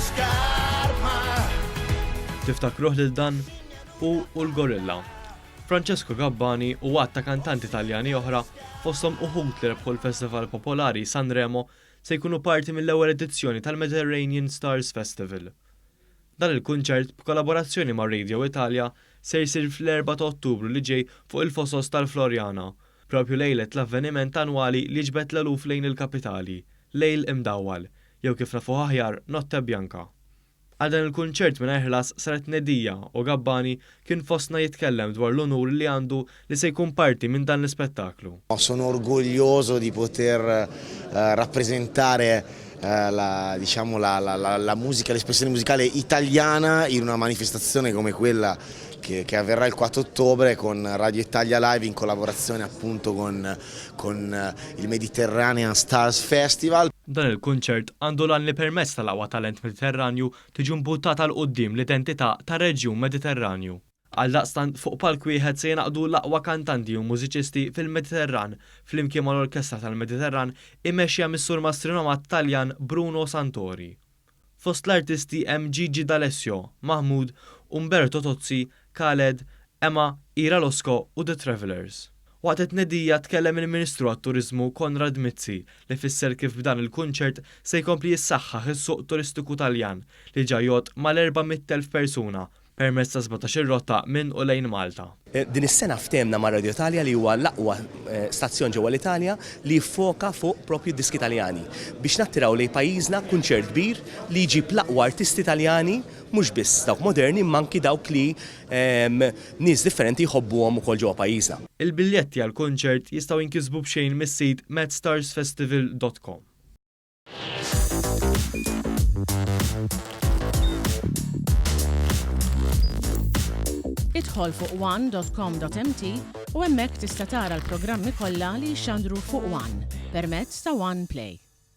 scarpa. Tiftakruh lil dan? Hu u l-Gorilla. Francesco Gabbani u għadd ta' kantanti Taljani oħra, fosthom uħud li rebħu l-festival popolari Sanremo, se jkunu parti mill-ewwel edizzjoni tal-Mediterranean Stars Festival. Dan il-kunċert, b'kollaborazzjoni ma' Radio Italia, se jsir fl-Erbgħa ta' Ottubru li ġej fuq il-Fosos tal-Floriana, proprju lejlet l-avveniment annwali li jiġbed l-eluf lejn il-kapitali, Lejl Imdawwal, jew kif nafuh aħjar, Notte Bianca. Għal dan il-kunċert mingħajr ħlas saret tnedija u Gabbani kien fostna jitkellem dwar l-unur li għandu li se jkun parti minn dan l-ispettaklu. Sono orgoglioso di poter rappresentare la, diciamo, la, la, la, la musica, l'espressione musicale italiana in una manifestazione come quella che, che avverrà il 4 ottobre con Radio Italia Live in collaborazione appunto con, con il Mediterranean Stars Festival. Dan il-kunċert għandu l-għan li permezz tal-aqwa talent Mediterranju tiġi mbuttata 'l quddiem l-identità tar-reġjun Mediterranju. Għaldaqstant fuq palk wieħed se jingħaqdu l-aqwa kantanti u mużiċisti fil-Mediterran flimkien mal-Orkestra tal-Mediterran immexxija mis-surmast rinomat Taljan Bruno Santori. Fost l-artisti hemm Gigi D'Alessio, Mahmood, Umberto Tozzi, Khaled, Emma, Ira Losco u The Travellers. Waqt it-tnedija tkellem il-Ministru għat-Turiżmu Konrad Mizzi li fisser kif b'dan il-kunċert se jkompli jissaħħaħ is-suq turistiku Taljan li ġa jgħodd mal-400,000 persuna permezz ta' 17-il rotta minn u lejn Malta. Din is-sena ftehemna ma' Radio Italia li huwa l-aqwa stazzjon ġewwa l-Italja li jiffoka fuq propju d-diski Taljani biex nattiraw lejn pajjiżna kunċert kbir li jġib l-aqwa artisti Taljani mhux biss dawk moderni imma anki dawk li nies differenti jħobbuhom ukoll ġewwa pajjiżna. Il-biljetti għall-kunċert jistgħu jinkisbu b'xejn mis-sit medstarsfestival dot com. Idħol fuq one.com.mt u hemmhekk tista' tara l-programmi kollha li jixxandru fuq One permezz ta' One Play.